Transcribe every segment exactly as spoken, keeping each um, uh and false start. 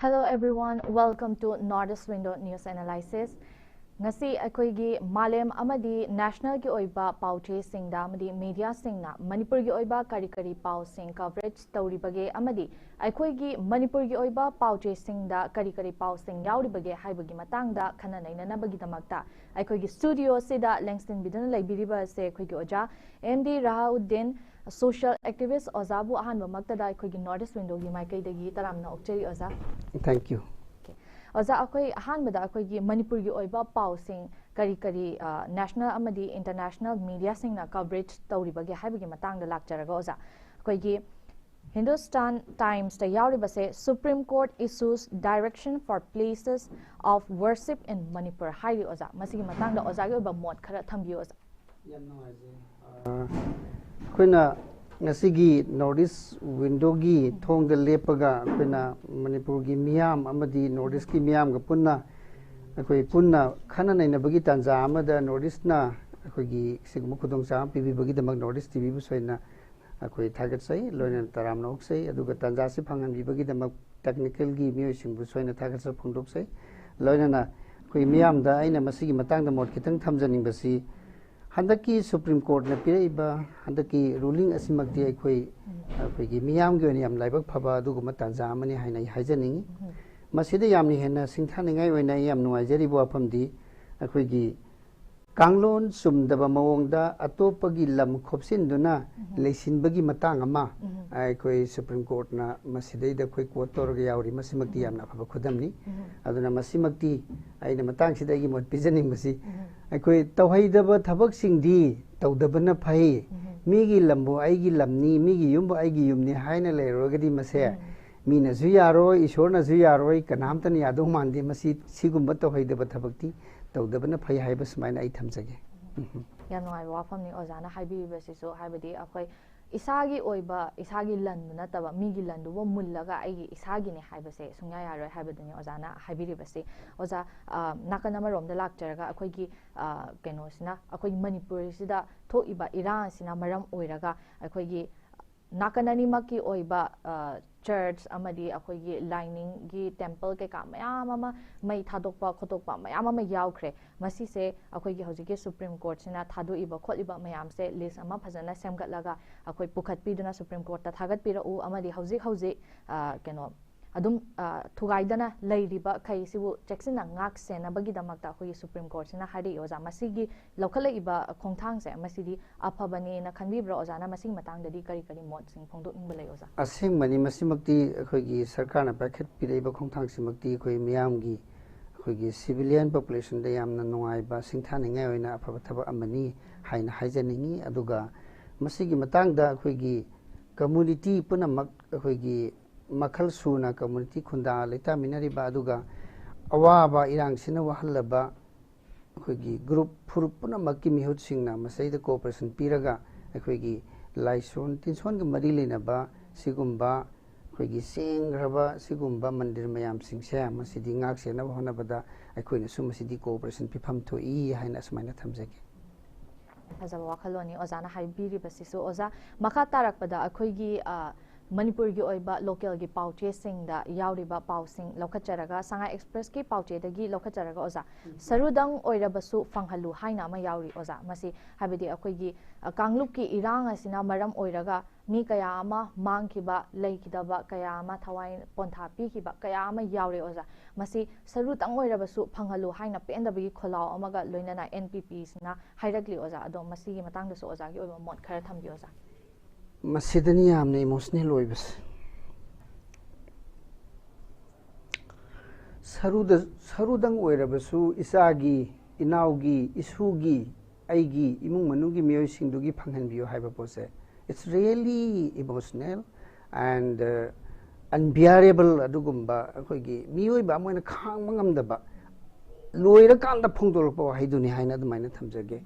Hello everyone, welcome to North East Window News Analysis. ꯉꯁꯤ ꯑꯩꯈꯣꯏꯒꯤ ꯃꯥꯂꯦꯝ ꯑꯃꯗꯤ ꯅꯦꯁꯅꯦꯜꯒꯤ ꯑꯣꯏꯕ ꯄꯥꯎ ꯆꯦꯁꯤꯡꯗ ꯑꯃꯗꯤ ꯃꯦꯗꯤꯌꯥꯁꯤꯡꯅ ꯃꯅꯤꯄꯨꯔꯒꯤ ꯑꯣꯏꯕ ꯀꯔꯤ ꯀꯔꯤ ꯄꯥꯎꯁꯤꯡ ꯀꯚꯔꯦꯖ ꯇꯧꯔꯤꯕꯒꯦ ꯑꯃꯗꯤ ꯑꯩꯈꯣꯏꯒꯤ ꯃꯅꯤꯄꯨꯔꯒꯤ ꯑꯣꯏꯕ ꯄꯥꯎ ꯆꯦꯁꯤꯡꯗ ꯀꯔꯤ ꯀꯔꯤ ꯄꯥꯎꯁꯤꯡ ꯌꯥꯎꯔꯤꯕꯒꯦ ꯍꯥꯏꯕꯒꯤ ꯃꯇꯥꯡꯗ ꯈꯟꯅ ꯅꯩꯅꯅꯕꯒꯤꯗꯃꯛꯇ ꯑꯩꯈꯣꯏꯒꯤ ꯁ꯭ꯇꯨꯗꯤꯑꯣꯁꯤꯗ ꯂꯦꯡꯁꯤꯟꯕꯤꯗꯨꯅ ꯂꯩꯕꯤꯔꯤꯕ ꯑꯁꯦ ꯑꯩꯈꯣꯏꯒꯤ ꯑꯣꯖꯥ ꯑꯦꯝ ꯗꯤ ꯔꯍꯥꯎꯗꯤꯟ, ꯁꯣꯁꯤꯌꯦꯜ ꯑꯦꯛꯇꯤꯚꯤꯁ꯭ꯠ ꯑꯣꯖꯥꯕꯨ ꯑꯍꯥꯟꯕꯃꯛꯇꯗ ꯑꯩꯈꯣꯏꯒꯤ ꯅꯣꯔꯠ ꯏꯁ꯭ꯠ ꯋꯤꯟꯗꯣꯒꯤ ꯃꯥꯏꯀꯩꯗꯒꯤ ꯇꯔꯥꯝꯅ ꯑꯣꯛꯆꯔꯤ ꯑꯣꯖꯥ꯫ Thank you. ꯑꯣꯀꯦ꯫ ꯑꯣꯖꯥ, ꯑꯩꯈꯣꯏ ꯑꯍꯥꯟꯕꯗ ꯑꯩꯈꯣꯏꯒꯤ ꯃꯅꯤꯄꯨꯔꯒꯤ ꯑꯣꯏꯕ ꯄꯥꯎꯁꯤꯡ ꯀꯔꯤ ꯀꯔꯤ, ꯑ, ꯅꯦꯁꯅꯦꯜ ꯑꯃꯗꯤ ꯏꯟꯇꯔꯅꯦꯁꯅꯦꯜ ꯃꯦꯗꯤꯌꯥꯁꯤꯡꯅ ꯀꯚꯔꯦꯖ ꯇꯧꯔꯤꯕꯒꯦ ꯍꯥꯏꯕꯒꯤ ꯃꯇꯥꯡꯗ ꯂꯥꯛꯆꯔꯒ ꯑꯣꯖꯥ, ꯑꯩꯈꯣꯏꯒꯤ Hindustan ꯇꯥꯏꯝꯁꯇ ꯌꯥꯎꯔꯤꯕꯁꯦ Supreme Court issues direction for places of worship in Manipur ꯍꯥꯏꯔꯤ ꯑꯣꯖꯥ꯫ ꯃꯁꯤꯒꯤ ꯃꯇꯥꯡꯗ ꯑꯣꯖꯥꯒꯤ ꯑꯣꯏꯕ ꯃꯣꯠ ꯈꯔ ꯊꯝꯕꯤꯌꯨ ꯑꯣꯖꯥ꯫ ꯌꯥꯝ ꯅꯨꯡꯉꯥꯏꯖꯩ꯫ ꯑ, ꯑꯩꯈꯣꯏꯅ ꯉꯁꯤꯒꯤ ꯅꯣꯔꯠ ꯏꯁ꯭ꯠ ꯋꯤꯟꯗꯣꯒꯤ ꯊꯣꯡꯗ ꯂꯦꯞꯄꯒ ꯑꯩꯈꯣꯏꯅ ꯃꯅꯤꯄꯨꯔꯒꯤ ꯃꯤꯌꯥꯝ ꯑꯃꯗꯤ ꯅꯣꯔꯠ ꯏꯁ꯭ꯠꯀꯤ ꯃꯤꯌꯥꯝꯒ ꯄꯨꯟꯅ ꯑꯩꯈꯣꯏ ꯄꯨꯟꯅ ꯈꯟꯅ ꯅꯩꯅꯕꯒꯤ ꯇꯥꯟꯖꯥ ꯑꯃꯗ ꯅꯣꯔꯠ ꯏꯁ꯭ꯠꯅ ꯑꯩꯈꯣꯏꯒꯤ ꯁꯤꯒꯨꯝꯕ ꯈꯨꯗꯣꯡꯆꯥꯕ ꯑꯃ ꯄꯤꯕꯤꯕꯒꯤꯗꯃꯛ ꯅꯣꯔꯠ ꯏꯁ꯭ꯠ ꯇꯤꯚꯤꯕꯨꯁꯨ ꯑꯩꯅ ꯑꯩꯈꯣꯏ ꯊꯥꯒꯠꯆꯩ, ꯂꯣꯏꯅꯅ ꯇꯔꯥꯝꯅ ꯑꯣꯛꯆꯩ꯫ ꯑꯗꯨꯒ ꯇꯥꯟꯖꯥꯁꯤ ꯐꯪꯍꯟꯕꯤꯕꯒꯤꯗꯃꯛ ꯇꯦꯛꯅꯤꯀꯦꯜꯒꯤ ꯃꯤꯑꯣꯏꯁꯤꯡꯕꯨꯁꯨ ꯑꯩꯅ ꯊꯥꯒꯠꯆꯕ ꯐꯣꯡꯗꯣꯛꯆꯩ꯫ ꯂꯣꯏꯅꯅ ꯑꯩꯈꯣꯏ ꯃꯤꯌꯥꯝꯗ ꯑꯩꯅ ꯃꯁꯤꯒꯤ ꯃꯇꯥꯡꯗ ꯃꯣꯠ ꯈꯤꯇꯪ ꯊꯝꯖꯅꯤꯡꯕꯁꯤ, ꯍꯟꯗꯛꯀꯤ ꯁꯨꯄ꯭ꯔꯤꯝ ꯀꯣꯔꯠꯅ ꯄꯤꯔꯛꯏꯕ ꯍꯟꯗꯛꯀꯤ ꯔꯨꯂꯤꯡ ꯑꯁꯤꯃꯛꯇꯤ ꯑꯩꯈꯣꯏ, ꯑꯩꯈꯣꯏꯒꯤ ꯃꯤꯌꯥꯝꯒꯤ ꯑꯣꯏꯅ ꯌꯥꯝ ꯂꯥꯏꯕꯛ ꯐꯕ ꯑꯗꯨꯒꯨꯝꯕ ꯇꯥꯟꯖꯥ ꯑꯃꯅꯤ ꯍꯥꯏꯅ ꯑꯩ ꯍꯥꯏꯖꯅꯤꯡꯏ꯫ ꯃꯁꯤꯗ ꯌꯥꯝꯅ ꯍꯦꯟꯅ ꯁꯤꯡꯊꯥꯅꯤꯡꯉꯥꯏ ꯑꯣꯏꯅ ꯑꯩ ꯌꯥꯝ ꯅꯨꯡꯉꯥꯏꯖꯔꯤꯕ ꯋꯥꯐꯝꯗꯤ, ꯑꯩꯈꯣꯏꯒꯤ ꯀꯥꯡꯂꯣꯟ ꯆꯨꯝꯗꯕ ꯃꯑꯣꯡꯗ ꯑꯇꯣꯞꯄꯒꯤ ꯂꯝ ꯈꯣꯞꯆꯤꯟꯗꯨꯅ ꯂꯩꯁꯤꯟꯕꯒꯤ ꯃꯇꯥꯡ ꯑꯃ ꯑꯩꯈꯣꯏ ꯁꯨꯄ꯭ꯔꯤꯝ ꯀꯣꯔꯠꯅ ꯃꯁꯤꯗꯩꯗ ꯑꯩꯈꯣꯏ ꯀꯣꯠ ꯇꯧꯔꯒ ꯌꯥꯎꯔꯤ꯫ ꯃꯁꯤꯃꯛꯇꯤ ꯌꯥꯝꯅ ꯑꯐꯕ ꯈꯨꯗꯝꯅꯤ꯫ ꯑꯗꯨꯅ ꯃꯁꯤꯃꯛꯇꯤ ꯑꯩꯅ ꯃꯇꯥꯡꯁꯤꯗ ꯑꯩꯒꯤ ꯃꯣꯠ ꯄꯤꯖꯅꯤꯡꯕꯁꯤ, ꯑꯩꯈꯣꯏ ꯇꯧꯍꯩꯗꯕ ꯊꯕꯛꯁꯤꯡꯗꯤ ꯇꯧꯗꯕꯅ ꯐꯩ꯫ ꯃꯤꯒꯤ ꯂꯝꯕꯨ ꯑꯩꯒꯤ ꯂꯝꯅꯤ, ꯃꯤꯒꯤ ꯌꯨꯝꯕꯨ ꯑꯩꯒꯤ ꯌꯨꯝꯅꯤ ꯍꯥꯏꯅ ꯂꯩꯔꯨꯔꯒꯗꯤ ꯃꯁꯦ ꯃꯤꯅꯁꯨ ꯌꯥꯔꯣꯏ, ꯏꯁꯣꯔꯅꯁꯨ ꯌꯥꯔꯣꯏ, ꯀꯅꯥꯝꯇꯅ ꯌꯥꯗꯧ ꯃꯥꯟꯗꯦ꯫ ꯃꯁꯤ ꯁꯤꯒꯨꯝꯕ ꯇꯧꯍꯩꯗꯕ ꯊꯕꯛꯇꯤ ꯇꯧꯗꯕꯅ ꯐꯩ ꯍꯥꯏꯕ ꯁꯨꯃꯥꯏꯅ ꯑꯩ ꯊꯝꯖꯒꯦ꯫ ꯌꯥꯝ ꯅꯨꯡꯉꯥꯏꯕ ꯋꯥꯐꯝꯅꯤ ꯑꯣꯖꯥꯅ ꯍꯥꯏꯕꯤꯔꯤꯕꯁꯤꯁꯨ, ꯍꯥꯏꯕꯗꯤ ꯑꯩꯈꯣꯏ ꯏꯁꯥꯒꯤ ꯑꯣꯏꯕ, ꯏꯁꯥꯒꯤ ꯂꯟꯗꯨ ꯅꯠꯇꯕ ꯃꯤꯒꯤ ꯂꯟꯗꯨꯕꯨ ꯃꯨꯜꯂꯒ ꯑꯩꯒꯤ ꯏꯁꯥꯒꯤꯅꯤ ꯍꯥꯏꯕꯁꯦ ꯁꯨꯡꯌꯥ ꯌꯥꯔꯣꯏ ꯍꯥꯏꯕꯗꯨꯅꯤ ꯑꯣꯖꯥꯅ ꯍꯥꯏꯕꯤꯔꯤꯕꯁꯤ꯫ ꯑꯣꯖꯥ, ꯑ, ꯅꯥꯀꯟ ꯑꯃꯔꯣꯝꯗ ꯂꯥꯛꯆꯔꯒ ꯑꯩꯈꯣꯏꯒꯤ, ꯑ, ꯀꯩꯅꯣꯁꯤꯅ, ꯑꯩꯈꯣꯏꯒꯤ ꯃꯅꯤꯄꯨꯔꯁꯤꯗ ꯊꯣꯛꯏꯕ ꯏꯔꯥꯡ ꯑꯁꯤꯅ ꯃꯔꯝ ꯑꯣꯏꯔꯒ ꯑꯩꯈꯣꯏꯒꯤ ꯅꯥꯀꯟ ꯑꯅꯤꯃꯛꯀꯤ ꯑꯣꯏꯕ ꯆꯔꯆ ꯑꯃꯗꯤ ꯑꯩꯈꯣꯏꯒꯤ ꯂꯥꯏꯅꯤꯡꯒꯤ ꯇꯦꯝꯄꯜ ꯀꯩꯀꯥ ꯃꯌꯥꯝ ꯑꯃ ꯃꯩ ꯊꯥꯗꯣꯛꯄ ꯈꯣꯠꯇꯣꯛꯄ ꯃꯌꯥꯝ ꯑꯃ ꯌꯥꯎꯈ꯭ꯔꯦ꯫ ꯃꯁꯤꯁꯦ ꯑꯩꯈꯣꯏꯒꯤ ꯍꯧꯖꯤꯛꯀꯤ ꯁꯨꯄ꯭ꯔꯤꯝ ꯀꯣꯔꯠꯁꯤꯅ ꯊꯥꯗꯣꯛꯏꯕ ꯈꯣꯠꯂꯤꯕ ꯃꯌꯥꯝꯁꯦ ꯂꯤꯁ ꯑꯃ ꯐꯖꯅ ꯁꯦꯝꯒꯠꯂꯒ ꯑꯩꯈꯣꯏ ꯄꯨꯈꯠꯄꯤꯗꯨꯅ ꯁꯨꯄ꯭ꯔꯤꯝ ꯀꯣꯔꯠꯇ ꯊꯥꯒꯠꯄꯤꯔꯛꯎ꯫ ꯑꯃꯗꯤ ꯍꯧꯖꯤꯛ ꯍꯧꯖꯤꯛ ꯀꯩꯅꯣ ꯑꯗꯨꯝ ꯊꯨꯒꯥꯏꯗꯅ ꯂꯩꯔꯤꯕ ꯈꯩꯁꯤꯕꯨ ꯆꯦꯛꯁꯤꯟꯅ ꯉꯥꯛ ꯁꯦꯟꯅꯕꯒꯤꯗꯃꯛꯇ ꯑꯩꯈꯣꯏꯒꯤ ꯁꯨꯄ꯭ꯔꯤꯝ ꯀꯣꯔꯠꯁꯤꯅ ꯍꯥꯏꯔꯛꯏ꯫ ꯑꯣꯖꯥ, ꯃꯁꯤꯒꯤ ꯂꯧꯈꯠꯂꯛꯏꯕ ꯈꯣꯡꯊꯥꯡꯁꯦ ꯃꯁꯤꯗꯤ ꯑꯐꯕꯅꯦꯅ ꯈꯟꯕꯤꯕ꯭ꯔꯥ? ꯑꯣꯖꯥꯅ ꯃꯁꯤꯒꯤ ꯃꯇꯥꯡꯗꯗꯤ ꯀꯔꯤ ꯀꯔꯤ ꯃꯣꯠꯁꯤꯡ ꯐꯣꯡꯗꯣꯛꯅꯤꯡꯕ ꯂꯩ, ꯑꯣꯖꯥ? ꯑꯁꯦꯡꯕꯅꯤ, ꯃꯁꯤꯃꯛꯇꯤ ꯑꯩꯈꯣꯏꯒꯤ ꯁꯔꯀꯥꯔꯅ ꯄꯥꯏꯈꯠꯄꯤꯔꯛꯏꯕ ꯈꯣꯡꯊꯥꯡꯁꯤꯃꯛꯇꯤ ꯑꯩꯈꯣꯏ ꯃꯤꯌꯥꯝꯒꯤ, ꯑꯩꯈꯣꯏꯒꯤ civilian populationꯗ ꯌꯥꯝꯅ ꯅꯨꯡꯉꯥꯏꯕ, ꯁꯤꯡꯊꯥꯅꯤꯡꯉꯥꯏ ꯑꯣꯏꯅ ꯑꯐꯕ ꯊꯕꯛ ꯑꯃꯅꯤ ꯍꯥꯏꯅ ꯍꯥꯏꯖꯅꯤꯡꯉꯤ꯫ ꯑꯗꯨꯒ ꯃꯁꯤꯒꯤ ꯃꯇꯥꯡꯗ ꯑꯩꯈꯣꯏꯒꯤ community ꯄꯨꯝꯅꯃꯛ, ꯑꯩꯈꯣꯏꯒꯤ ꯃꯈꯜ ꯁꯨꯅ community ꯈꯨꯟꯗꯥ ꯂꯩꯇꯥꯃꯤꯟꯅꯔꯤꯕ, ꯑꯗꯨꯒ ꯑꯋꯥꯕ ꯏꯔꯥꯡꯁꯤꯅ ꯋꯥꯍꯜꯂꯕ ꯑꯩꯈꯣꯏꯒꯤ ꯒ꯭ꯔꯨꯞ ꯐꯨꯔꯨꯞ ꯄꯨꯝꯅꯃꯛꯀꯤ ꯃꯤꯍꯨꯠꯁꯤꯡꯅ ꯃꯁꯤꯗ ꯀꯣꯑꯣꯄꯔꯦꯁꯟ ꯄꯤꯔꯒ ꯑꯩꯈꯣꯏꯒꯤ ꯂꯥꯏꯁꯣꯟ ꯇꯤꯟꯁꯣꯟꯒ ꯃꯔꯤ ꯂꯩꯅꯕ ꯁꯤꯒꯨꯝꯕ ꯑꯩꯈꯣꯏꯒꯤ ꯁꯦꯡꯈ꯭ꯔꯕ ꯁꯤꯒꯨꯝꯕ ꯃꯟꯗꯤꯔ ꯃꯌꯥꯝꯁꯤꯡꯁꯦ ꯃꯁꯤꯗꯤ ꯉꯥꯛ ꯁꯦꯟꯅꯕ ꯍꯣꯠꯅꯕꯗ ꯑꯩꯈꯣꯏꯅꯁꯨ ꯃꯁꯤꯗꯤ ꯀꯣꯑꯣꯄꯔꯦꯁꯟ ꯄꯤꯐꯝ ꯊꯣꯛꯏ ꯍꯥꯏꯅ ꯑꯁꯨꯃꯥꯏꯅ ꯊꯝꯖꯒꯦ꯫ ꯐꯖꯕ ꯋꯥꯈꯜꯂꯣꯟꯅꯤ ꯑꯣꯖꯥꯅ ꯍꯥꯏꯕꯤꯔꯤꯕꯁꯤꯁꯨ꯫ ꯑꯣꯖꯥ, ꯃꯈꯥ ꯇꯥꯔꯛꯄꯗ ꯑꯩꯈꯣꯏꯒꯤ ꯃꯅꯤꯄꯨꯔꯒꯤ ꯑꯣꯏꯕ ꯂꯣꯀꯦꯜꯒꯤ ꯄꯥꯎꯆꯦꯁꯤꯡꯗ ꯌꯥꯎꯔꯤꯕ ꯄꯥꯎꯁꯤꯡ ꯂꯧꯈꯠꯆꯔꯒ, ꯁꯉꯥꯏ ꯑꯦꯛꯁꯄ꯭ꯔꯦꯁꯀꯤ ꯄꯥꯎꯆꯦꯗꯒꯤ ꯂꯧꯈꯠꯆꯔꯒ ꯑꯣꯖꯥ, ꯁꯔꯨꯗꯪ ꯑꯣꯏꯔꯕꯁꯨ ꯐꯪꯍꯜꯂꯨ ꯍꯥꯏꯅ ꯑꯃ ꯌꯥꯎꯔꯤ ꯑꯣꯖꯥ꯫ ꯃꯁꯤ ꯍꯥꯏꯕꯗꯤ ꯑꯩꯈꯣꯏꯒꯤ ꯀꯥꯡꯂꯨꯞꯀꯤ ꯏꯔꯥꯡ ꯑꯁꯤꯅ ꯃꯔꯝ ꯑꯣꯏꯔꯒ ꯃꯤ ꯀꯌꯥ ꯑꯃ ꯃꯥꯡꯈꯤꯕ, ꯂꯩꯈꯤꯗꯕ ꯀꯌꯥ ꯑꯃ, ꯊꯋꯥꯏ ꯄꯣꯟꯊꯥ ꯄꯤꯈꯤꯕ ꯀꯌꯥ ꯑꯃ ꯌꯥꯎꯔꯦ ꯑꯣꯖꯥ꯫ ꯃꯁꯤ ꯁꯔꯨꯇꯪ ꯑꯣꯏꯔꯕꯁꯨ ꯐꯪꯍꯜꯂꯨ ꯍꯥꯏꯅ ꯄꯦꯟꯗꯕꯒꯤ ꯈꯣꯜꯂꯥꯎ ꯑꯃꯒ ꯂꯣꯏꯅꯅ ꯑꯦꯟ ꯄꯤ ꯄꯤꯁꯤꯅ ꯍꯥꯏꯔꯛꯂꯤ ꯑꯣꯖꯥ꯫ ꯑꯗꯣ ꯃꯁꯤꯒꯤ ꯃꯇꯥꯡꯗꯁꯨ ꯑꯣꯖꯥꯒꯤ ꯑꯣꯏꯕ ꯃꯣꯠ ꯈꯔ ꯊꯝꯕꯤꯌꯨ ꯑꯣꯖꯥ꯫ ꯃꯁꯤꯗꯅꯤ ꯌꯥꯝꯅ ꯏꯃꯣꯁꯅꯦꯜ ꯑꯣꯏꯕꯁꯦ꯫ ꯁꯔꯨꯗ ꯁꯔꯨꯗꯪ ꯑꯣꯏꯔꯕꯁꯨ ꯏꯆꯥꯒꯤ, ꯏꯅꯥꯎꯒꯤ, ꯏꯁꯨꯒꯤ, ꯑꯩꯒꯤ ꯏꯃꯨꯡ ꯃꯅꯨꯡꯒꯤ ꯃꯤꯑꯣꯏꯁꯤꯡꯗꯨꯒꯤ ꯐꯪꯍꯟꯕꯤꯌꯨ ꯍꯥꯏꯕ ꯄꯣꯠꯁꯦ, it's really emotional and unbearable꯫ ꯑꯗꯨꯒꯨꯝꯕ ꯑꯩꯈꯣꯏꯒꯤ ꯃꯤꯑꯣꯏꯕ ꯑꯃ ꯑꯣꯏꯅ ꯈꯥꯡꯕ ꯉꯝꯗꯕ, ꯂꯣꯏꯔꯀꯥꯟꯗ ꯐꯣꯡꯗꯣꯔꯛꯄ ꯋꯥꯍꯩꯗꯨꯅꯤ ꯍꯥꯏꯅ ꯑꯗꯨꯃꯥꯏꯅ ꯊꯝꯖꯒꯦ꯫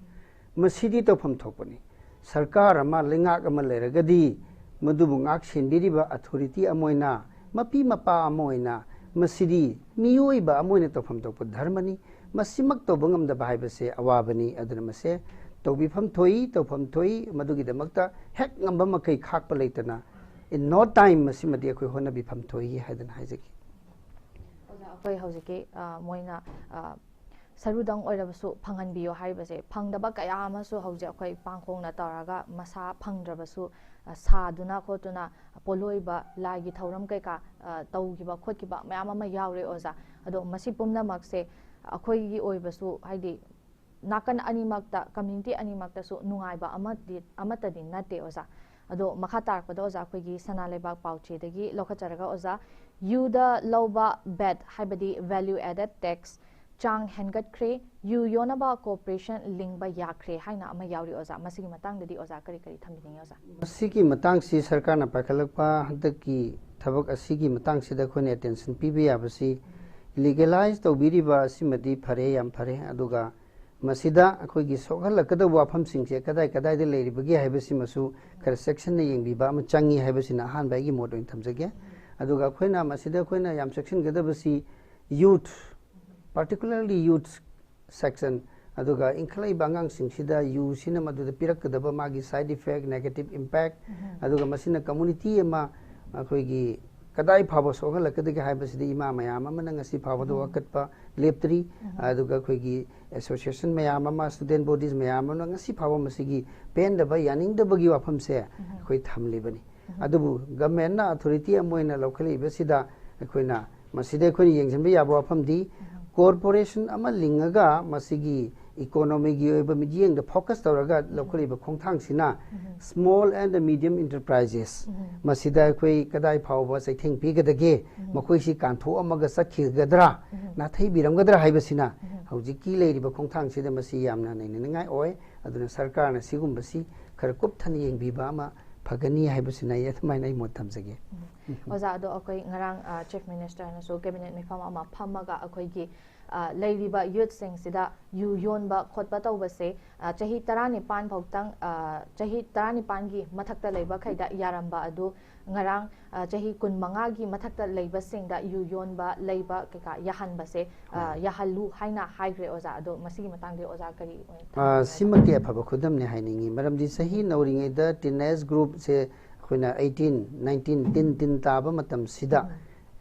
ꯃꯁꯤꯗꯤ ꯇꯧꯐꯝ ꯊꯣꯛꯄꯅꯤ꯫ ꯁꯔꯀꯥꯔ ꯑꯃ, ꯂꯩꯉꯥꯛ ꯑꯃ ꯂꯩꯔꯒꯗꯤ ꯃꯗꯨꯕꯨ ꯉꯥꯛ ꯁꯦꯟꯕꯤꯔꯤꯕ ꯑꯣꯊꯣꯔꯤꯇꯤ ꯑꯃ ꯑꯣꯏꯅ, ꯃꯄꯤ ꯃꯄꯥ ꯑꯃ ꯑꯣꯏꯅ ꯃꯁꯤꯗꯤ ꯃꯤꯑꯣꯏꯕ ꯑꯃ ꯑꯣꯏꯅ ꯇꯧꯐꯝ ꯊꯣꯛꯄ ꯙꯔꯃꯅꯤ꯫ ꯃꯁꯤꯃꯛ ꯇꯧꯕ ꯉꯝꯗꯕ ꯍꯥꯏꯕꯁꯦ ꯑꯋꯥꯕꯅꯤ꯫ ꯑꯗꯨꯅ ꯃꯁꯦ ꯇꯧꯕꯤꯐꯝ ꯊꯣꯛꯏ, ꯇꯧꯐꯝ ꯊꯣꯛꯏ꯫ ꯃꯗꯨꯒꯤꯗꯃꯛꯇ ꯍꯦꯛ ꯉꯝꯕ ꯃꯈꯩ ꯈꯥꯛꯄ ꯂꯩꯇꯅ, in no time ꯃꯁꯤꯃꯗꯤ ꯑꯩꯈꯣꯏ ꯍꯣꯠꯅꯕꯤꯐꯝ ꯊꯣꯛꯏ ꯍꯥꯏꯗꯅ ꯍꯥꯏꯖꯒꯦ꯫ ꯑꯣꯖꯥ, ꯑꯩꯈꯣꯏ ꯍꯧꯖꯤꯛꯀꯤ ꯑ, ꯃꯣꯏꯅ ꯑ, ꯁꯔꯨꯗꯪ ꯑꯣꯏꯔꯕꯁꯨ ꯐꯪꯍꯟꯕꯤꯌꯨ ꯍꯥꯏꯔꯤꯕꯁꯦ, ꯐꯪꯗꯕ ꯀꯌꯥ ꯑꯃꯁꯨ ꯍꯧꯖꯤꯛ ꯑꯩꯈꯣꯏ ꯄꯥꯡꯈꯣꯡꯅ ꯇꯧꯔꯒ ꯃꯁꯥ ꯐꯪꯗ꯭ꯔꯕꯁꯨ ꯑ, ꯁꯥꯗꯨꯅ ꯈꯣꯠꯇꯨꯅ ꯄꯣꯠꯂꯣꯏꯕ, ꯂꯥꯏꯒꯤ ꯊꯧꯔꯝ ꯀꯩꯀꯥ ꯑ, ꯇꯧꯈꯤꯕ ꯈꯣꯠꯈꯤꯕ ꯃꯌꯥꯝ ꯑꯃ ꯌꯥꯎꯔꯦ ꯑꯣꯖꯥ꯫ ꯑꯗꯣ ꯃꯁꯤ ꯄꯨꯝꯅꯃꯛꯁꯦ ꯑꯩꯈꯣꯏꯒꯤ ꯑꯣꯏꯕꯁꯨ, ꯍꯥꯏꯗꯤ ꯅꯥꯀꯟ ꯑꯅꯤꯃꯛꯇ, ꯀꯝꯃ꯭ꯌꯨꯅꯤꯇꯤ ꯑꯅꯤꯃꯛꯇꯁꯨ ꯅꯨꯡꯉꯥꯏꯕ ꯑꯃꯗꯤ, ꯑꯃꯠꯇꯗꯤ ꯅꯠꯇꯦ ꯑꯣꯖꯥ꯫ ꯑꯗꯣ ꯃꯈꯥ ꯇꯥꯔꯛꯄꯗ ꯑꯣꯖꯥ, ꯑꯩꯈꯣꯏꯒꯤ ꯁꯅꯥ ꯂꯩꯕꯥꯛ ꯄꯥꯎꯆꯦꯗꯒꯤ ꯂꯧꯈꯠꯆꯔꯒ ꯑꯣꯖꯥ, ꯌꯨꯗ ꯂꯧꯕ ꯕꯦꯠ ꯍꯥꯏꯕꯗꯤ value added tax ꯆꯥꯡ ꯍꯦꯟꯒꯠꯈ꯭ꯔꯦ, ꯌꯨ ꯌꯣꯟꯅꯕ ꯀꯣꯔꯄꯣꯔꯦꯁꯟ ꯂꯤꯡꯕ ꯌꯥꯈ꯭ꯔꯦ ꯍꯥꯏꯅ ꯑꯃ ꯌꯥꯎꯔꯤ ꯑꯣꯖꯥ꯫ ꯃꯁꯤꯒꯤ ꯃꯇꯥꯡꯗꯗꯤ ꯑꯣꯖꯥ ꯀꯔꯤ ꯀꯔꯤ ꯊꯝꯕꯤꯅꯤꯡꯉꯤ ꯑꯣꯖꯥ? ꯃꯁꯤꯒꯤ ꯃꯇꯥꯡꯁꯤ ꯁꯔꯀꯥꯔꯅ ꯄꯥꯏꯈꯠꯂꯛꯄ ꯍꯟꯗꯛꯀꯤ ꯊꯕꯛ ꯑꯁꯤꯒꯤ ꯃꯇꯥꯡꯁꯤꯗ ꯑꯩꯈꯣꯏꯅ ꯑꯦꯇꯦꯟꯁꯟ ꯄꯤꯕ ꯌꯥꯕꯁꯤ, ꯂꯤꯒꯦꯂꯥꯏꯖ ꯇꯧꯕꯤꯔꯤꯕ ꯑꯁꯤꯃꯗꯤ ꯐꯔꯦ, ꯌꯥꯝ ꯐꯔꯦ꯫ ꯑꯗꯨꯒ ꯃꯁꯤꯗ ꯑꯩꯈꯣꯏꯒꯤ ꯁꯣꯛꯍꯜꯂꯛꯀꯗꯕ ꯋꯥꯐꯝꯁꯤꯡꯁꯦ ꯀꯗꯥꯏ ꯀꯗꯥꯏꯗ ꯂꯩꯔꯤꯕꯒꯦ ꯍꯥꯏꯕꯁꯤꯃꯁꯨ ꯈꯔ ꯆꯦꯛꯁꯤꯟꯅ ꯌꯦꯡꯕꯤꯕ ꯑꯃ ꯆꯪꯉꯤ ꯍꯥꯏꯕꯁꯤꯅ ꯑꯍꯥꯟꯕ ꯑꯩꯒꯤ ꯃꯣꯠ ꯑꯣꯏꯅ ꯊꯝꯖꯒꯦ꯫ ꯑꯗꯨꯒ ꯑꯩꯈꯣꯏꯅ ꯃꯁꯤꯗ ꯑꯩꯈꯣꯏꯅ ꯌꯥꯝ ꯆꯦꯛꯁꯤꯟꯒꯗꯕꯁꯤ youth, particularly youth section, ꯑꯗꯨꯒ ꯏꯟꯈꯠꯂꯛꯏꯕ ꯑꯉꯥꯡꯁꯤꯡꯁꯤꯗ ꯌꯨꯁꯤꯅ ꯃꯗꯨꯗ ꯄꯤꯔꯛꯀꯗꯕ ꯃꯥꯒꯤ side effect, negative impact, ꯑꯗꯨꯒ ꯃꯁꯤꯅ ꯀꯝꯃ꯭ꯌꯨꯅꯤꯇꯤ ꯑꯃ ꯑꯩꯈꯣꯏꯒꯤ ꯀꯗꯥꯏ ꯐꯥꯎꯕ ꯁꯣꯛꯍꯜꯂꯛꯀꯗꯒꯦ ꯍꯥꯏꯕꯁꯤꯗꯤ ꯏꯃꯥ ꯃꯌꯥꯝ ꯑꯃꯅ ꯉꯁꯤ ꯐꯥꯎꯕꯗ ꯋꯥꯀꯠꯄ ꯂꯦꯞꯇ꯭ꯔꯤ꯫ ꯑꯗꯨꯒ ꯑꯩꯈꯣꯏꯒꯤ ꯑꯦꯁꯣꯁꯤꯌꯦꯁꯟ ꯃꯌꯥꯝ ꯑꯃ, student bodies ꯃꯌꯥꯝ ꯑꯃꯅ ꯉꯁꯤ ꯐꯥꯎꯕ ꯃꯁꯤꯒꯤ ꯄꯦꯟꯗꯕ, ꯌꯥꯅꯤꯡꯗꯕꯒꯤ ꯋꯥꯐꯝꯁꯦ ꯑꯩꯈꯣꯏ ꯊꯝꯂꯤꯕꯅꯤ꯫ ꯑꯗꯨꯕꯨ ꯒꯃꯦꯟꯅ ꯑꯣꯊꯣꯔꯤꯇꯤ ꯑꯃ ꯑꯣꯏꯅ ꯂꯧꯈꯠꯂꯛꯏꯕꯁꯤꯗ ꯑꯩꯈꯣꯏꯅ ꯃꯁꯤꯗ ꯑꯩꯈꯣꯏꯅ ꯌꯦꯡꯁꯤꯟꯕ ꯌꯥꯕ ꯋꯥꯐꯝꯗꯤ, ꯀꯣꯔꯄꯣꯔꯦꯁꯟ ꯑꯃ ꯂꯤꯡꯉꯒ ꯃꯁꯤꯒꯤ ꯏꯀꯣꯅꯣꯃꯤꯒꯤ ꯑꯣꯏꯕ ꯃꯤꯠꯌꯦꯡꯗ ꯐꯣꯀꯁ ꯇꯧꯔꯒ ꯂꯧꯈꯠꯂꯤꯕ ꯈꯣꯡꯊꯥꯡꯁꯤꯅ small and medium enterprises, ꯃꯁꯤꯗ ꯑꯩꯈꯣꯏ ꯀꯗꯥꯏ ꯐꯥꯎꯕ ꯆꯩꯊꯦꯡ ꯄꯤꯒꯗꯒꯦ, ꯃꯈꯣꯏꯁꯤ ꯀꯥꯟꯊꯣꯛꯑꯝꯃꯒ ꯆꯠꯈꯤꯒꯗ꯭ꯔꯥ, ꯅꯥꯊꯩꯕꯤꯔꯝꯒꯗ꯭ꯔꯥ ꯍꯥꯏꯕꯁꯤꯅ ꯍꯧꯖꯤꯛꯀꯤ ꯂꯩꯔꯤꯕ ꯈꯣꯡꯊꯥꯡꯁꯤꯗ ꯃꯁꯤ ꯌꯥꯝꯅ ꯅꯩꯅꯅꯤꯡꯉꯥꯏ ꯑꯣꯏ꯫ ꯑꯗꯨꯅ ꯁꯔꯀꯥꯔꯅ ꯁꯤꯒꯨꯝꯕꯁꯤ ꯈꯔ ꯀꯨꯞꯊꯅ ꯌꯦꯡꯕꯤꯕ ꯑꯃ ꯐꯒꯅꯤ ꯍꯥꯏꯕꯁꯤꯅ ꯑꯩ ꯑꯗꯨꯃꯥꯏꯅ ꯑꯩ ꯃꯣꯠ ꯊꯝꯖꯒꯦ꯫ ꯑꯣꯖꯥ, ꯑꯗꯣ ꯑꯩꯈꯣꯏ ꯉꯔꯥꯡ ꯆꯤꯐ ꯃꯤꯅꯤꯁꯇꯔꯅꯁꯨ ꯀꯦꯕꯤꯅꯦꯠ ꯃꯤꯐꯝ ꯑꯃ ꯐꯝꯃꯒ ꯑꯩꯈꯣꯏꯒꯤ ꯑ, ꯂꯩꯔꯤꯕ ꯌꯨꯠꯁꯤꯡꯁꯤꯗ ꯌꯨ ꯌꯣꯟꯕ ꯈꯣꯠꯄ ꯇꯧꯕꯁꯦ, ꯑ, ꯆꯍꯤ ꯇꯔꯥꯅꯤꯄꯥꯟ ꯐꯥꯎꯇꯪ, ꯑ, ꯆꯍꯤ ꯇꯔꯥꯅꯤꯄꯥꯟꯒꯤ ꯃꯊꯛꯇ ꯂꯩꯕꯈꯩꯗ ꯌꯥꯔꯝꯕ ꯑꯗꯨ ꯉꯔꯥꯡ, ꯑ, ꯆꯍꯤ ꯀꯨꯟꯃꯉꯥꯒꯤ ꯃꯊꯛꯇ ꯂꯩꯕꯁꯤꯡꯗ ꯌꯨ ꯌꯣꯟꯕ, ꯂꯩꯕ ꯀꯩꯀꯥ ꯌꯥꯍꯟꯕꯁꯦ, ꯑ, ꯍꯣꯏ꯫ ꯌꯥꯍꯜꯂꯨ ꯍꯥꯏꯅ ꯍꯥꯏꯈ꯭ꯔꯦ ꯑꯣꯖꯥ꯫ ꯑꯗꯣ ꯃꯁꯤꯒꯤ ꯃꯇꯥꯡꯗ ꯑꯣꯖꯥ ꯀꯔꯤ ꯑꯣꯏꯅ ꯑ, ꯊꯝꯕꯤꯒꯦ? ꯁꯤꯃꯛꯇꯤ ꯑꯐꯕ ꯈꯨꯗꯝꯅꯤ ꯍꯥꯏꯅꯤꯡꯉꯤ꯫ ꯃꯔꯝꯗꯤ ꯆꯍꯤ ꯅꯧꯔꯤꯉꯩꯗ teenage groupꯁꯦ ꯑꯩꯈꯣꯏꯅ eighteen, nineteen, teen, teen ꯇꯥꯕ ꯃꯇꯝꯁꯤꯗ ꯎꯝ꯫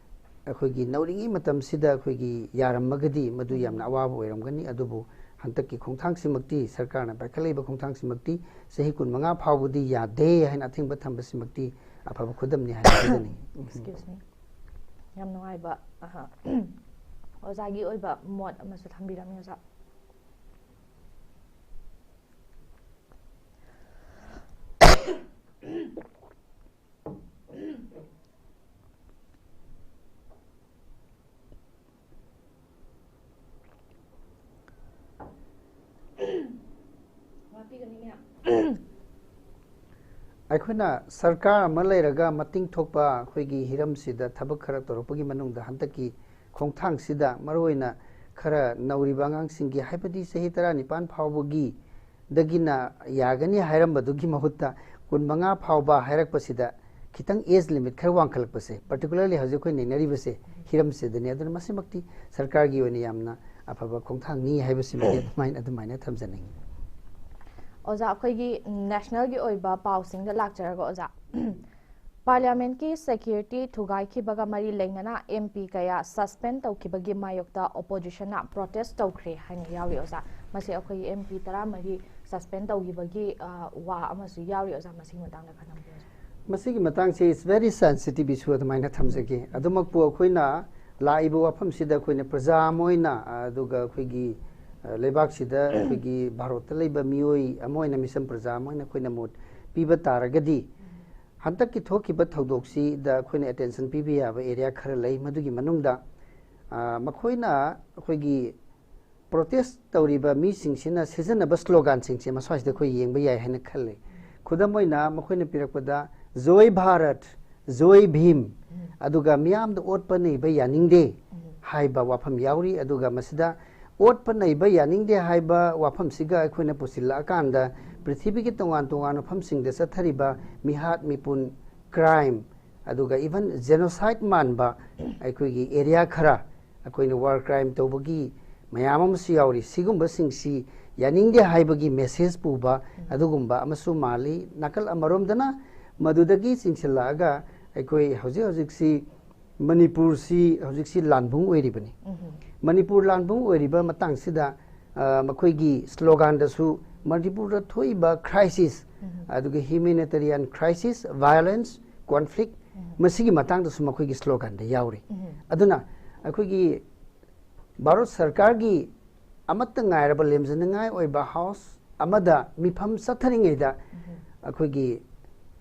ꯑꯩꯈꯣꯏꯒꯤ ꯅꯧꯔꯤꯉꯩ ꯃꯇꯝꯁꯤꯗ ꯑꯩꯈꯣꯏꯒꯤ ꯌꯥꯔꯝꯃꯒꯗꯤ ꯃꯗꯨ ꯌꯥꯝꯅ ꯎꯝ꯫ ꯑꯋꯥꯕ ꯑꯣꯏꯔꯝꯒꯅꯤ꯫ ꯑꯗꯨꯕꯨ ꯍꯟꯗꯛꯀꯤ ꯈꯣꯡꯊꯥꯡꯁꯤꯃꯛꯇꯤ, ꯁꯔꯀꯥꯔꯅ ꯄꯥꯏꯈꯠꯂꯛꯏꯕ ꯈꯣꯡꯊꯥꯡꯁꯤꯃꯛꯇꯤ ꯆꯍꯤ ꯀꯨꯟꯃꯉꯥ ꯐꯥꯎꯕꯗꯤ ꯌꯥꯗꯦ ꯍꯥꯏꯅ ꯑꯊꯤꯡꯕ ꯊꯝꯕꯁꯤꯃꯛꯇꯤ ꯑꯐꯕ ꯈꯨꯗꯝꯅꯤ ꯍꯥꯏꯅ ꯈꯟꯖꯅꯤꯡꯉꯤ꯫ Excuse me꯫ ꯌꯥꯝ ꯅꯨꯡꯉꯥꯏꯕ, ꯑꯍ, ꯑꯣꯖꯥꯒꯤ ꯑꯣꯏꯕ ꯃꯣꯠ ꯑꯃꯁꯨ ꯊꯝꯕꯤꯔꯝꯃꯤ, ꯑꯣꯖꯥ꯫ ꯑꯩꯈꯣꯏꯅ ꯁꯔꯀꯥꯔ ꯑꯃ ꯂꯩꯔꯒ ꯃꯇꯤꯡ ꯊꯣꯛꯄ ꯑꯩꯈꯣꯏꯒꯤ ꯍꯤꯔꯝꯁꯤꯗ ꯊꯕꯛ ꯈꯔ ꯇꯧꯔꯛꯄꯒꯤ ꯃꯅꯨꯡꯗ ꯍꯟꯗꯛꯀꯤ ꯈꯣꯡꯊꯥꯡꯁꯤꯗ ꯃꯔꯨꯑꯣꯏꯅ ꯈꯔ ꯅꯧꯔꯤꯕ ꯑꯉꯥꯡꯁꯤꯡꯒꯤ, ꯍꯥꯏꯕꯗꯤ ꯆꯍꯤ ꯇꯔꯥꯅꯤꯄꯥꯟ ꯐꯥꯎꯕꯒꯤ ꯗꯒꯤꯅ ꯌꯥꯒꯅꯤ ꯍꯥꯏꯔꯝꯕꯗꯨꯒꯤ ꯃꯍꯨꯠꯇ ꯀꯨꯟꯃꯉꯥ ꯐꯥꯎꯕ ꯍꯥꯏꯔꯛꯄꯁꯤꯗ ꯈꯤꯇꯪ age limit ꯈꯔ ꯋꯥꯡꯈꯠꯂꯛꯄꯁꯦ, particularly ꯍꯧꯖꯤꯛ ꯑꯩꯈꯣꯏ ꯅꯩꯅꯔꯤꯕꯁꯦ ꯍꯤꯔꯝꯁꯤꯗꯅꯤ꯫ ꯑꯗꯨꯅ ꯃꯁꯤꯃꯛꯇꯤ ꯁꯔꯀꯥꯔꯒꯤ ꯑꯣꯏꯅ ꯌꯥꯝꯅ ꯑꯐꯕ ꯈꯣꯡꯊꯥꯡꯅꯤ ꯍꯥꯏꯕꯁꯤꯃꯗꯤ ꯑꯗꯨꯃꯥꯏꯅ, ꯑꯗꯨꯃꯥꯏꯅ ꯊꯝꯖꯅꯤꯡꯉꯤ꯫ ꯑꯣꯖꯥ, ꯑꯩꯈꯣꯏꯒꯤ nationalꯒꯤ ꯑꯣꯏꯕ ꯄꯥꯎꯁꯤꯡꯗ ꯂꯥꯛꯆꯔꯒ, ꯑꯣꯖꯥ, Parliamentꯀꯤ security ꯊꯨꯒꯥꯏꯈꯤꯕꯒ ꯃꯔꯤ ꯂꯩꯅꯅ MP ꯀꯌꯥ suspend ꯇꯧꯈꯤꯕꯒꯤ ꯃꯥꯌꯣꯛꯇ oppositionꯅ protest ꯇꯧꯈ꯭ꯔꯦ ꯍꯥꯏꯅ ꯌꯥꯎꯔꯤ, ꯑꯣꯖꯥ꯫ ꯃꯁꯤ ꯑꯩꯈꯣꯏꯒꯤ MP ꯇꯔꯥꯃꯔꯤ suspend ꯇꯧꯈꯤꯕꯒꯤ, ꯑ, ꯋꯥ ꯑꯃꯁꯨ ꯌꯥꯎꯔꯤ, ꯑꯣꯖꯥ꯫ ꯃꯁꯤꯒꯤ ꯃꯇꯥꯡꯗ ꯈꯟꯅꯕꯤꯌꯨ, ꯑꯣꯖꯥ꯫ ꯃꯁꯤꯒꯤ ꯃꯇꯥꯡꯁꯤ is very sensitive issue ꯑꯗꯨꯃꯥꯏꯅ ꯊꯝꯖꯒꯦ꯫ ꯑꯗꯨꯃꯛꯄꯨ ꯑꯩꯈꯣꯏꯅ ꯂꯥꯛꯏꯕ ꯋꯥꯐꯝꯁꯤꯗ ꯑꯩꯈꯣꯏꯅ ꯄ꯭ꯔꯖꯥ ꯑꯃ ꯑꯣꯏꯅ, ꯑꯗꯨꯒ ꯑꯩꯈꯣꯏꯒꯤ, ꯑ, ꯂꯩꯕꯥꯛꯁꯤꯗ ꯑꯩꯈꯣꯏꯒꯤ ꯚꯥꯔꯠꯇ ꯂꯩꯕ ꯃꯤꯑꯣꯏ ꯑꯃ ꯑꯣꯏꯅ, ꯃꯤꯆꯝ ꯄ꯭ꯔꯖꯥ ꯑꯃ ꯑꯣꯏꯅ ꯑꯩꯈꯣꯏꯅ ꯃꯣꯠ ꯄꯤꯕ ꯇꯥꯔꯒꯗꯤ, ꯍꯟꯗꯛꯀꯤ ꯊꯣꯛꯈꯤꯕ ꯊꯧꯗꯣꯛꯁꯤꯗ ꯑꯩꯈꯣꯏꯅ attention ꯄꯤꯕ ꯌꯥꯕ area ꯈꯔ ꯂꯩ꯫ ꯃꯗꯨꯒꯤ ꯃꯅꯨꯡꯗ, ꯑ, ꯃꯈꯣꯏꯅ ꯑꯩꯈꯣꯏꯒꯤ protest ꯇꯧꯔꯤꯕ ꯃꯤꯁꯤꯡꯁꯤꯅ ꯁꯤꯖꯤꯟꯅꯕ sloganꯁꯤꯡꯁꯦ ꯃꯁ꯭ꯋꯥꯏꯁꯤꯗ ꯑꯩꯈꯣꯏ ꯌꯦꯡꯕ ꯌꯥꯏ ꯍꯥꯏꯅ ꯈꯜꯂꯤ꯫ ꯈꯨꯗꯝ ꯑꯣꯏꯅ ꯃꯈꯣꯏꯅ ꯄꯤꯔꯛꯄꯗ "ꯖꯣꯏ ꯚꯥꯔꯠ", ꯖꯣꯏ ꯚꯤꯝ, ꯑꯗꯨꯒ ꯃꯤꯌꯥꯝꯗ ꯑꯣꯠꯄ ꯅꯩꯕ ꯌꯥꯅꯤꯡꯗꯦ ꯍꯥꯏꯕ ꯋꯥꯐꯝ ꯌꯥꯎꯔꯤ꯫ ꯑꯗꯨꯒ ꯃꯁꯤꯗ ꯑꯣꯠꯄ ꯅꯩꯕ ꯌꯥꯅꯤꯡꯗꯦ ꯍꯥꯏꯕ ꯋꯥꯐꯝꯁꯤꯒ ꯑꯩꯈꯣꯏꯅ ꯄꯨꯁꯤꯜꯂꯛꯑꯀꯥꯟꯗ, ꯄ꯭ꯔꯤꯊꯤꯕꯤꯒꯤ ꯇꯣꯉꯥꯟ ꯇꯣꯉꯥꯟꯕ ꯃꯐꯝꯁꯤꯡꯗ ꯆꯠꯊꯔꯤꯕ ꯃꯤꯍꯥꯠ ꯃꯤꯄꯨꯟ, ꯀ꯭ꯔꯥꯏꯝ, ꯑꯗꯨꯒ ꯏꯚꯟ ꯖꯦꯅꯣꯁꯥꯏꯠ ꯃꯥꯟꯕ ꯑꯩꯈꯣꯏꯒꯤ ꯑꯦꯔꯤꯌꯥ ꯈꯔ, ꯑꯩꯈꯣꯏꯅ ꯋꯥꯔ ꯀ꯭ꯔꯥꯏꯝ ꯇꯧꯕꯒꯤ ꯃꯌꯥꯝ ꯑꯃꯁꯨ ꯌꯥꯎꯔꯤ꯫ ꯁꯤꯒꯨꯝꯕꯁꯤꯡꯁꯤ ꯌꯥꯅꯤꯡꯗꯦ ꯍꯥꯏꯕꯒꯤ ꯃꯦꯁꯦꯖ ꯄꯨꯕ ꯑꯗꯨꯒꯨꯝꯕ ꯑꯃꯁꯨ ꯃꯥꯜꯂꯤ꯫ ꯅꯥꯀꯜ ꯑꯃꯔꯣꯝꯗꯅ ꯃꯗꯨꯗꯒꯤ ꯆꯤꯡꯁꯤꯜꯂꯛꯑꯒ ꯑꯩꯈꯣꯏ ꯍꯧꯖꯤꯛ ꯍꯧꯖꯤꯛꯁꯤ ꯃꯅꯤꯄꯨꯔꯁꯤ ꯍꯧꯖꯤꯛꯁꯤ ꯂꯥꯟꯕꯨꯡ ꯑꯣꯏꯔꯤꯕꯅꯤ꯫ ꯃꯅꯤꯄꯨꯔ ꯂꯥꯟꯕꯨꯡ ꯑꯣꯏꯔꯤꯕ ꯃꯇꯥꯡꯁꯤꯗ, ꯑ, ꯃꯈꯣꯏꯒꯤ ꯁ꯭ꯂꯣꯒꯥꯟꯗꯁꯨ ꯃꯅꯤꯄꯨꯔꯗ ꯊꯣꯛꯏꯕ ꯈ꯭ꯔꯥꯏꯁꯤꯁ, ꯑꯗꯨꯒ ꯍ꯭ꯌꯨꯃꯦꯅꯤꯇꯦꯔꯤꯌꯥꯟ ꯈ꯭ꯔꯥꯏꯁꯤꯁ, ꯚꯥꯏꯑꯣꯂꯦꯟꯁ, ꯀꯣꯟꯐ꯭ꯂꯤꯛ, ꯃꯁꯤꯒꯤ ꯃꯇꯥꯡꯗꯁꯨ ꯃꯈꯣꯏꯒꯤ ꯁ꯭ꯂꯣꯒꯥꯟꯗ ꯌꯥꯎꯔꯤ꯫ ꯑꯗꯨꯅ ꯑꯩꯈꯣꯏꯒꯤ ꯚꯥꯔꯠ ꯁꯔꯀꯥꯔꯒꯤ ꯑꯃꯠꯇ ꯉꯥꯏꯔꯕ ꯂꯦꯝꯖꯅꯤꯡꯉꯥꯏ ꯑꯣꯏꯕ ꯍꯥꯎꯁ ꯑꯃꯗ ꯃꯤꯐꯝ ꯆꯠꯊꯔꯤꯉꯩꯗ ꯑꯩꯈꯣꯏꯒꯤ,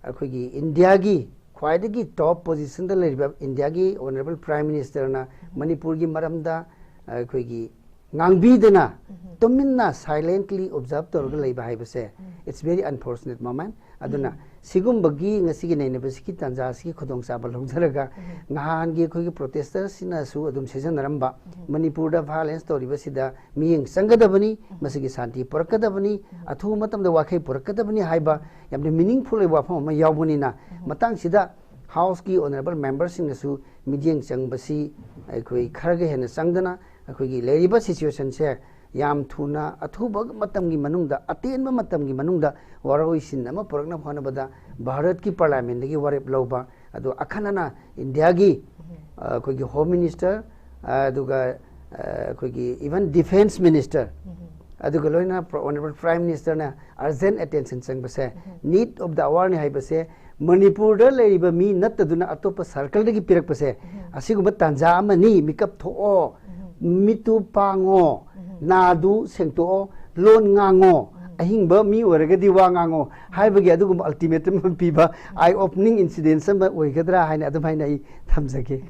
ꯑꯩꯈꯣꯏꯒꯤ ꯏꯟꯗꯤꯌꯥꯒꯤ ꯈ꯭ꯋꯥꯏꯗꯒꯤ ꯇꯣꯞ ꯄꯣꯖꯤꯁꯟꯗ ꯂꯩꯔꯤꯕ ꯏꯟꯗꯤꯌꯥꯒꯤ ꯑꯣꯅꯔꯦꯕꯜ ꯄ꯭ꯔꯥꯏꯝ ꯃꯤꯅꯤꯁꯇꯔꯅ ꯃꯅꯤꯄꯨꯔꯒꯤ ꯃꯔꯝꯗ ꯑꯩꯈꯣꯏꯒꯤ ꯉꯥꯡꯕꯤꯗꯅ ꯇꯨꯃꯤꯟꯅ ꯁꯥꯏꯂꯦꯟꯠꯂꯤ ꯑꯣꯕꯖꯥꯔꯕ ꯇꯧꯔꯒ ꯂꯩꯕ ꯍꯥꯏꯕꯁꯦ, it's very unfortunate moment꯫ ꯑꯗꯨꯅ ꯁꯤꯒꯨꯝꯕꯒꯤ ꯉꯁꯤꯒꯤ ꯅꯩꯅꯕꯁꯤꯒꯤ ꯇꯥꯟꯖꯥꯁꯤꯒꯤ ꯈꯨꯗꯣꯡꯆꯥꯕ ꯂꯧꯖꯔꯒ ꯅꯍꯥꯟꯒꯤ ꯑꯩꯈꯣꯏꯒꯤ ꯄ꯭ꯔꯣꯇꯦꯁꯇꯔꯁꯤꯅꯁꯨ ꯑꯗꯨꯝ ꯁꯤꯖꯤꯟꯅꯔꯝꯕ ꯃꯅꯤꯄꯨꯔꯗ ꯚꯥꯏꯑꯣꯂꯦꯟꯁ ꯇꯧꯔꯤꯕꯁꯤꯗ ꯃꯤꯠꯌꯦꯡ ꯆꯪꯒꯗꯕꯅꯤ, ꯃꯁꯤꯒꯤ ꯁꯥꯟꯇꯤ ꯄꯨꯔꯛꯀꯗꯕꯅꯤ, ꯑꯊꯨꯕ ꯃꯇꯝꯗ ꯋꯥꯈꯩ ꯄꯨꯔꯛꯀꯗꯕꯅꯤ ꯍꯥꯏꯕ ꯌꯥꯝꯅ ꯃꯤꯅꯤꯡꯐꯨꯜ ꯑꯣꯏꯕ ꯋꯥꯐꯝ ꯑꯃ ꯌꯥꯎꯕꯅꯤꯅ, ꯃꯇꯥꯡꯁꯤꯗ ꯍꯥꯎꯁꯀꯤ ꯑꯣꯅꯔꯦꯕꯜ ꯃꯦꯝꯕꯔꯁꯤꯡꯅꯁꯨ ꯃꯤꯠꯌꯦꯡ ꯆꯪꯕꯁꯤ ꯑꯩꯈꯣꯏ ꯈꯔꯒ ꯍꯦꯟꯅ ꯆꯪꯗꯅ ꯑꯩꯈꯣꯏꯒꯤ ꯂꯩꯔꯤꯕ ꯁꯤꯆꯨꯋꯦꯁꯟꯁꯦ ꯌꯥꯝ ꯊꯨꯅ ꯑꯊꯨꯕ ꯃꯇꯝꯒꯤ ꯃꯅꯨꯡꯗ, ꯑꯇꯦꯟꯕ ꯃꯇꯝꯒꯤ ꯃꯅꯨꯡꯗ ꯋꯥꯔꯣꯏꯁꯤꯟ ꯑꯃ ꯄꯨꯔꯛꯅꯕ ꯍꯣꯠꯅꯕꯗ ꯚꯥꯔꯠꯀꯤ ꯄꯥꯔꯂꯤꯌꯥꯃꯦꯟꯗꯒꯤ ꯋꯥꯔꯦꯞ ꯂꯧꯕ, ꯑꯗꯣ ꯑꯈꯟꯅꯅ ꯏꯟꯗꯤꯌꯥꯒꯤ, ꯑ, ꯑꯩꯈꯣꯏꯒꯤ ꯍꯣꯝ ꯃꯤꯅꯤꯁꯇꯔ, ꯑ, ꯑꯗꯨꯒ, ꯑ, ꯑꯩꯈꯣꯏꯒꯤ ꯏꯚꯟ ꯗꯤꯐꯦꯟꯁ ꯃꯤꯅꯤꯁꯇꯔ, ꯑꯗꯨꯒ ꯂꯣꯏꯅꯅ ꯑꯣꯅꯔꯦꯕꯜ ꯄ꯭ꯔꯥꯏꯝ ꯃꯤꯅꯤꯁꯇꯔꯅ ꯑꯔꯖꯦꯟ ꯑꯦꯇꯦꯟꯁꯟ ꯆꯪꯕꯁꯦ, ꯅꯤꯗ ꯑꯣꯐ ꯗ ꯑꯋꯥꯔꯅꯤ ꯍꯥꯏꯕꯁꯦ, ꯃꯅꯤꯄꯨꯔꯗ ꯂꯩꯔꯤꯕ ꯃꯤ ꯅꯠꯇꯗꯨꯅ ꯑꯇꯣꯞꯄ ꯁꯥꯔꯀꯜꯗꯒꯤ ꯄꯤꯔꯛꯄꯁꯦ, ꯑꯁꯤꯒꯨꯝꯕ ꯇꯥꯟꯖꯥ ꯑꯃꯅꯤ, ꯃꯤꯀꯞ ꯊꯣꯛꯑꯣ, ꯃꯤꯠꯇꯨ ꯄꯥꯡꯉꯣ, ꯅꯥꯗꯨ ꯁꯦꯡꯇꯣꯛꯑꯣ, ꯂꯣꯟ ꯉꯥꯡꯉꯣ, ꯑꯍꯤꯡꯕ ꯃꯤ ꯑꯣꯏꯔꯒꯗꯤ ꯋꯥ ꯉꯥꯡꯉꯣ ꯍꯥꯏꯕꯒꯤ ꯑꯗꯨꯒꯨꯝꯕ ꯑꯜꯇꯤꯃꯦꯇꯝ ꯑꯃ ꯄꯤꯕ ꯑꯥꯏ ꯑꯣꯄꯅꯤꯡ ꯏꯟꯁꯤꯗꯦꯟꯁ ꯑꯃ ꯑꯣꯏꯒꯗ꯭ꯔꯥ ꯍꯥꯏꯅ ꯑꯗꯨꯝ ꯍꯥꯏꯅ ꯑꯩ ꯊꯝꯖꯒꯦ꯫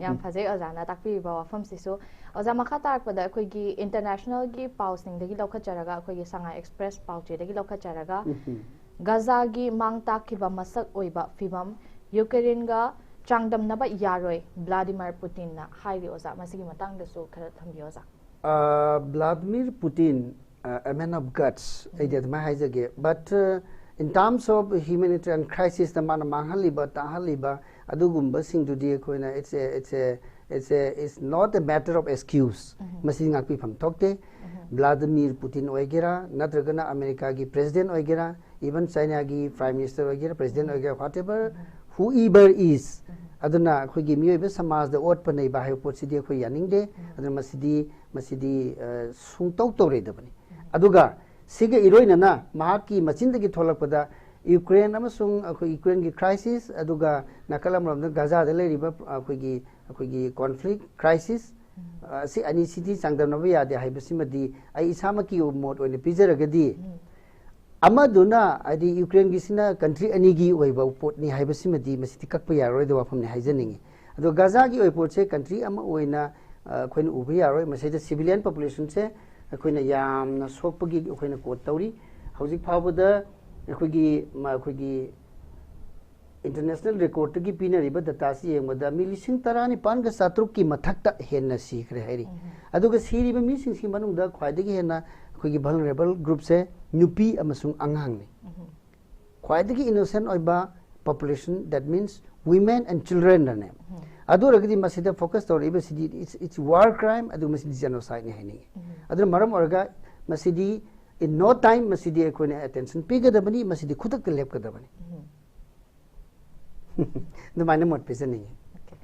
ꯌꯥꯝ ꯐꯖꯩ ꯑꯣꯖꯥꯅ ꯇꯥꯛꯄꯤꯔꯤꯕ ꯋꯥꯐꯝꯁꯤꯁꯨ꯫ ꯑꯣꯖꯥ, ꯃꯈꯥ ꯇꯥꯔꯛꯄꯗ ꯑꯩꯈꯣꯏꯒꯤ ꯏꯟꯇꯔꯅꯦꯁꯅꯦꯜꯒꯤ ꯄꯥꯎꯁꯤꯡꯗꯒꯤ ꯂꯧꯈꯠꯆꯔꯒ, ꯑꯩꯈꯣꯏꯒꯤ ꯁꯉꯥꯏ ꯑꯦꯛꯁꯄ꯭ꯔꯦꯁ ꯄꯥꯎꯆꯦꯗꯒꯤ ꯂꯧꯈꯠꯆꯔꯒ, ꯒꯖꯥꯒꯤ ꯃꯥꯡ ꯇꯥꯛꯈꯤꯕ ꯃꯁꯛ ꯑꯣꯏꯕ ꯐꯤꯕꯝ, ꯌꯨꯀ꯭ꯔꯦꯟꯒ ꯆꯥꯡꯗꯝꯅꯕ ꯌꯥꯔꯣꯏ, ꯚ꯭ꯂꯥꯗꯤꯃꯤꯔ ꯄꯨꯇꯤꯟꯅ ꯍꯥꯏꯔꯤ꯫ ꯑꯣꯖꯥ, ꯃꯁꯤꯒꯤ ꯃꯇꯥꯡꯗꯁꯨ ꯈꯔ ꯊꯝꯕꯤꯌꯨ, ꯑꯣꯖꯥ꯫ Uh, Vladimir Putin, uh, a man of guts, ꯑꯩꯗꯤ ꯑꯗꯨꯃꯥꯏꯅ ꯍꯥꯏꯖꯒꯦ꯫ But uh, in terms of humanitarian crisis ꯇ ꯃꯥꯅ ꯃꯥꯡꯍꯜꯂꯤꯕ, ꯇꯥꯍꯜꯂꯤꯕ ꯑꯗꯨꯒꯨꯝꯕꯁꯤꯡꯗꯨꯗꯤ ꯑꯩꯈꯣꯏꯅ it's a, it's a, it's a, it's not a matter of excuse. ꯃꯁꯤꯗꯤ ꯉꯥꯛꯄꯤꯐꯝ ꯊꯣꯛꯇꯦ꯫ ꯚ꯭ꯂꯥꯗꯤꯃꯤꯔ ꯄꯨꯇꯤꯟ ꯑꯣꯏꯒꯦꯔꯥ, ꯅꯠꯇ꯭ꯔꯒꯅ ꯑꯃꯦꯔꯤꯀꯥꯒꯤ president ꯑꯣꯏꯒꯦꯔꯥ, even ꯆꯥꯏꯅꯥꯒꯤ prime minister ꯑꯣꯏꯒꯦꯔꯥ, president ꯑꯣꯏꯒꯦꯔꯥ, whatever, whoever is, ꯑꯗꯨꯅ ꯑꯩꯈꯣꯏꯒꯤ ꯃꯤꯑꯣꯏꯕ ꯁꯃꯥꯖꯗ ꯑꯣꯠꯄ ꯅꯩꯕ ꯍꯥꯏꯕ ꯄꯣꯠꯁꯤꯗꯤ ꯑꯩꯈꯣꯏ ꯌꯥꯅꯤꯡꯗꯦ꯫ ꯑꯗꯨꯅ ꯃꯁꯤꯗꯤ, ꯃꯁꯤꯗꯤ ꯑ, ꯁꯨꯡꯇꯧ ꯇꯧꯔꯣꯏꯗꯕꯅꯤ꯫ ꯑꯗꯨꯒ ꯁꯤꯒ ꯏꯔꯣꯏꯅꯅ ꯃꯍꯥꯛꯀꯤ ꯃꯆꯤꯟꯗꯒꯤ ꯊꯣꯛꯂꯛꯄꯗ ꯌꯨꯀ꯭ꯔꯦꯟ ꯑꯃꯁꯨꯡ ꯑꯩꯈꯣꯏ ꯌꯨꯀ꯭ꯔꯦꯟꯒꯤ crisis, ꯑꯗꯨꯒ ꯅꯥꯀꯜ ꯑꯃꯔꯣꯝꯗ ꯒꯥꯖꯥꯗ ꯂꯩꯔꯤꯕ ꯑꯩꯈꯣꯏꯒꯤ, ꯑꯩꯈꯣꯏꯒꯤ conflict, crisis, ꯑ, ꯁꯤ ꯑꯅꯤꯁꯤꯗꯤ ꯆꯥꯡꯗꯝꯅꯕ ꯌꯥꯗꯦ ꯍꯥꯏꯕꯁꯤꯃꯗꯤ ꯑꯩ ꯏꯁꯥꯃꯛꯀꯤ ꯃꯣꯠ ꯑꯣꯏꯅ ꯄꯤꯖꯔꯒꯗꯤ, ꯑꯃꯗꯨꯅ, ꯍꯥꯏꯗꯤ ꯌꯨꯀ꯭ꯔꯦꯟꯒꯤꯁꯤꯅ country ꯑꯅꯤꯒꯤ ꯑꯣꯏꯕ ꯄꯣꯠꯅꯤ ꯍꯥꯏꯕꯁꯤꯃꯗꯤ ꯃꯁꯤꯗꯤ ꯀꯛꯄ ꯌꯥꯔꯔꯣꯏꯗꯕ ꯋꯥꯐꯝꯅꯤ ꯍꯥꯏꯖꯅꯤꯡꯉꯤ꯫ ꯑꯗꯣ ꯒꯥꯖꯥꯒꯤ ꯑꯣꯏꯕ ꯄꯣꯠꯁꯦ country ꯑꯃ ꯑꯣꯏꯅ, ꯑ, ꯑꯩꯈꯣꯏꯅ ꯎꯕ ꯌꯥꯔꯣꯏ꯫ ꯃꯁꯤꯗ civilian population ꯁꯦ ꯑꯩꯈꯣꯏꯅ ꯌꯥꯝꯅ ꯁꯣꯛꯄꯒꯤ ꯑꯩꯈꯣꯏꯅ quote ꯇꯧꯔꯤ꯫ ꯍꯧꯖꯤꯛ ꯐꯥꯎꯕꯗ ꯑꯩꯈꯣꯏꯒꯤ, ꯃ-, ꯑꯩꯈꯣꯏꯒꯤ international record ꯇꯒꯤ ꯄꯤꯅꯔꯤꯕ data ꯁꯤ ꯌꯦꯡꯕꯗ ꯃꯤ ꯂꯤꯁꯤꯡ ꯇꯔꯥꯅꯤꯄꯥꯟꯒ ꯆꯥꯇ꯭ꯔꯨꯛꯀꯤ ꯃꯊꯛꯇ ꯍꯦꯟꯅ ꯁꯤꯈ꯭ꯔꯦ ꯍꯥꯏꯔꯤ꯫ ꯑꯗꯨꯒ ꯁꯤꯔꯤꯕ ꯃꯤꯁꯤꯡꯁꯤꯒꯤ ꯃꯅꯨꯡꯗ ꯈ꯭ꯋꯥꯏꯗꯒꯤ ꯍꯦꯟꯅ ꯑꯩꯈꯣꯏꯒꯤ vulnerable group ꯁꯦ ꯅꯨꯄꯤ ꯑꯃꯁꯨꯡ ꯑꯉꯥꯡꯅꯤ꯫ ꯈ꯭ꯋꯥꯏꯗꯒꯤ innocent ꯑꯣꯏꯕ population, that means women and children ꯅꯅꯦ꯫ ꯑꯗꯨ ꯑꯣꯏꯔꯒꯗꯤ ꯃꯁꯤꯗ focus ꯇꯧꯔꯛꯏꯕꯁꯤꯗꯤ it's, it's war crime, ꯑꯗꯨꯒ ꯃꯁꯤꯗꯤ genocide ꯅꯤ ꯍꯥꯏꯅꯤꯡꯉꯤ꯫ ꯑꯗꯨꯅ ꯃꯔꯝ ꯑꯣꯏꯔꯒ ꯃꯁꯤꯗꯤ in no time ꯃꯁꯤꯗꯤ ꯑꯩꯈꯣꯏꯅ attention ꯄꯤꯒꯗꯕꯅꯤ, ꯃꯁꯤꯗꯤ ꯈꯨꯗꯛꯇ ꯂꯦꯞꯀꯗꯕꯅꯤ꯫ ꯑꯗꯨꯃꯥꯏꯅ ꯃꯣꯠ ꯄꯤꯖꯅꯤꯡꯉꯤ꯫ Okay.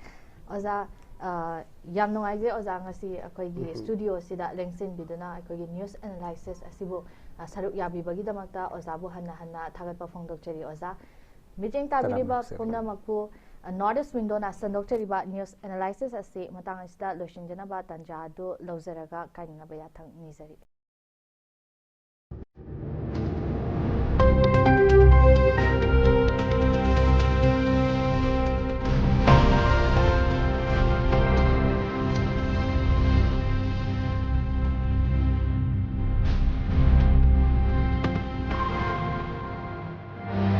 ꯑꯣꯖꯥ, ꯑ, ꯌꯥꯝ ꯅꯨꯡꯉꯥꯏꯖꯩ ꯑꯣꯖꯥ, ꯉꯁꯤ ꯑꯩꯈꯣꯏꯒꯤ studio ꯁꯤꯗ ꯂꯦꯡꯁꯤꯟꯕꯤꯗꯨꯅ ꯑꯩꯈꯣꯏꯒꯤ news analysis ꯑꯁꯤꯕꯨ, ꯑ, ꯁꯔꯨꯛ ꯌꯥꯕꯤꯕꯒꯤꯗꯃꯛꯇ ꯑꯣꯖꯥꯕꯨ ꯍꯟꯅ ꯍꯟꯅ ꯊꯥꯒꯠꯄ ꯐꯣꯡꯗꯣꯛꯆꯔꯤ꯫ ꯑꯣꯖꯥ, ꯃꯤꯠꯌꯦꯡ ꯇꯥꯕꯤꯔꯤꯕ ꯇꯔꯥꯝꯅ ꯊꯥꯒꯠꯆꯔꯤ꯫ ꯄꯨꯝꯅꯃꯛꯄꯨ, ꯑ, North East Window ꯅ ꯁꯟꯗꯣꯛꯆꯔꯤꯕ news analysis ꯑꯁꯤ ꯃꯇꯥꯡ ꯑꯁꯤꯗ ꯂꯣꯏꯁꯤꯟꯖꯅꯕ ꯇꯥꯟꯖꯥ ꯑꯗꯨ ꯂꯧꯖꯔꯒ ꯀꯥꯏꯅꯅꯕ ꯌꯥꯊꯪ ꯅꯤꯖꯔꯤ꯫